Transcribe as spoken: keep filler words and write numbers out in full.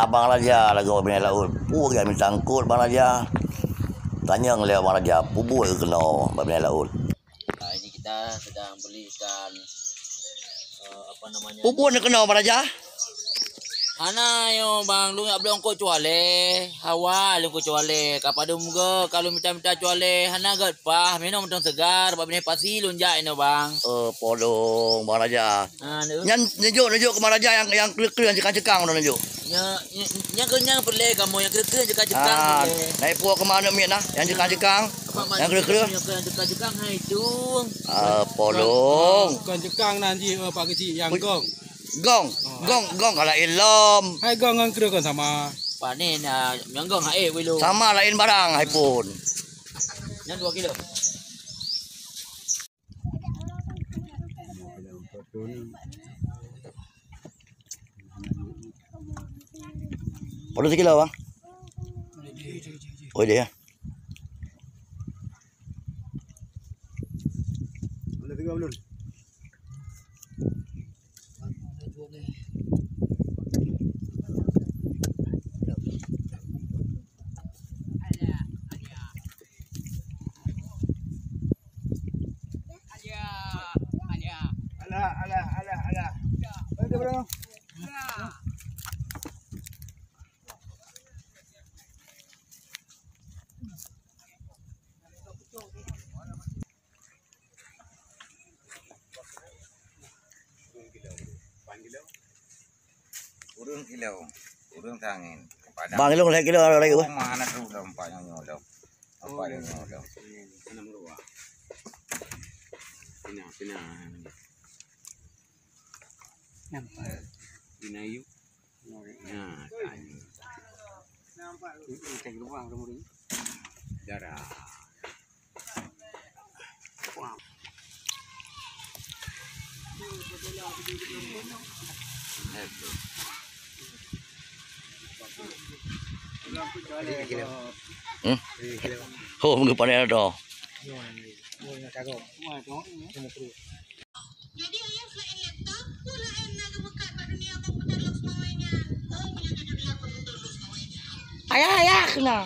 Abang Raja lagoe bak binéh laôt. Peue geujak mita eungkôt Bang Raja? Tanyong lé Abang Raja, peue buet keunoe bak binéh laôt? Ah, ini kita sedang beli ikan, eh, apa namanya? Peue buet keunoe Bang Raja? Hana nyoe Bang, lôn jak beli eungkôt cualé. Hawa lôn eungkôt cualé. Ka padum geu, ka lôn mita-mita cualé, hana gét paih, meunoe mantong seugar, bak binéh pasi lôn jak inoe Bang. Oh, polong Bang Raja. Ah, nyoe. Nyan neujok, neujok keu Bang Raja nyang, nyang kreueh-kreueh, nyang ceukang-ceukang uroe neujok. Nya, nya, nyang keu nyang peureulèe kamoe, nyang kreueh-kreueh, nyang ceukang-ceukang. Ah, peureulèe. Naik puak keu manok miet nah, nyang ceukang-ceukang. Apa nyang kreueh-kreueh? Nyang ceukang-ceukang hai cung. Ah, polong. Bukan ceukang nan jih, eh, Pak Keuchik, nyang gong. Gong. Oh. Gong, gong ka laén lom. Hai gong ngon kreueh kan sama. Pané na, nyang gong hai wilo. Sama laén barang hai pun. Nyang dua kilo. Padum sikilo, Bang? Oh, dia ya. Alah, alah, alah, alah. Bagi dia barang. Ureueng kilo, ureueng tangin. Bang, kilo, lhèe kilo, lhèe kilo. Oh, mana tu dah empat nyoe, nyoe dah. Empat nyoe dah. Enam dua. Pina, pina. Nampak. Pina yuk. Nah, tanya. Nampak. Cek rumah kamu ni. Darah. Hmm? Oh, mungkin pandai ada. Jadi, ayah selain laptop, peue laén na geumeukat bak dunia komputer lôn seumawé nyan? Oh, meunyoe di dunia komputer lôn seumawé nyan. Ayah, ayah, kena.